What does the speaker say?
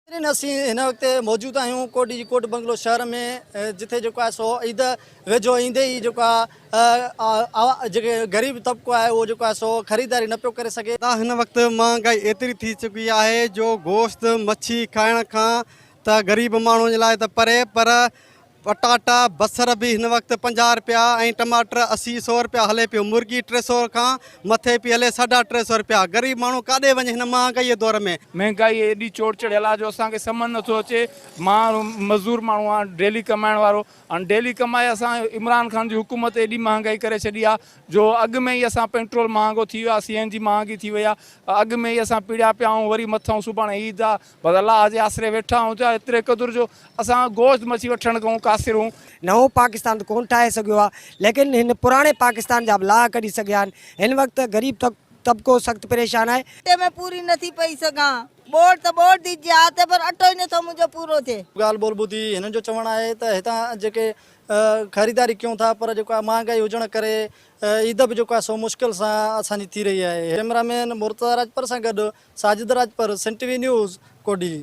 ناظرين اسين هن وقت موجود آهيون ڪوٽ جي ڪوٽ بنگلو شهر ۾ جتي جيڪو آهي سو عيد ويجهو ايندي ئي جيڪو آهي جيڪي غريب طبقو آهي اهو جيڪو آهي سو خريداري نه پيو ڪري سگهي. ته هن وقت مهانگائي ايتري ٿي چڪي آهي جو گوشت مڇي کائڻ کان ته غريب ماڻهن جي لاء ته پري پر پٽاٽا بصر به هن وقت 50 رپيا ۽ ٽماٽر 80 سو رپيا هلي پيو مرغي 300 کان مٿي پئي هلي ساڍا 350 رپيا غريب ماڻهو ڪاڏي وڃي هن مهانگائي جي دور ۾. مهنگائي ايڏي چوٽ چڙهيل آهي جو اسان کي سمجهه نٿو اچي مان مزدور ماڻهو آهيان ڊيلي ڪمائڻ وارو هاڻ ڊيلي ڪمائي اسان عمران خان جي حڪومت ايڏي مهانگائي ڪري ڇڏي آهي جو اڳ ۾ ئي اسان پيٽرول مهانگو ٿي ويو آهي سي اين جي مهانگي ٿي وئي آهي اڳ ۾ ئي اسان پيڙيا پيا آهيون وري مٿئون سڀاڻي عيد آهي بس الله جي آسري ويٺا آهيون ته ايتري قدر جو اسان گوشت مڇي وٺڻ کان قاصر هون. نئون پاڪستان ته ڪونه ٺاهي سگهيو آهي ليڪن هن پراڻي پاڪستان جا به لاهه ڪڍي سگهيا آهن. هن وقت غريب طبقو سخت پريشان آهي. اٽي ۾ پوري نه ٿي پئي سگهان. ٻوڙ ته ٻوڙ the جاء تي پر اٽو ئي نه ٿو منهنجو پورو ٿئي. ڳالهه ٻولهه ٻڌي هنن جو چوڻ آهي ته هتان جيڪي خريداري ڪيون ٿا پر جيڪو آهي مهانگائي هجڻ ڪري عيد به جيڪو آهي سو مشڪل سان اسان جي ٿي رهي آهي. ڪئميرا مين مرتضيٰ راڄپر سان گڏ Sajid Rajpar, Sindh T V news, Kotdiji.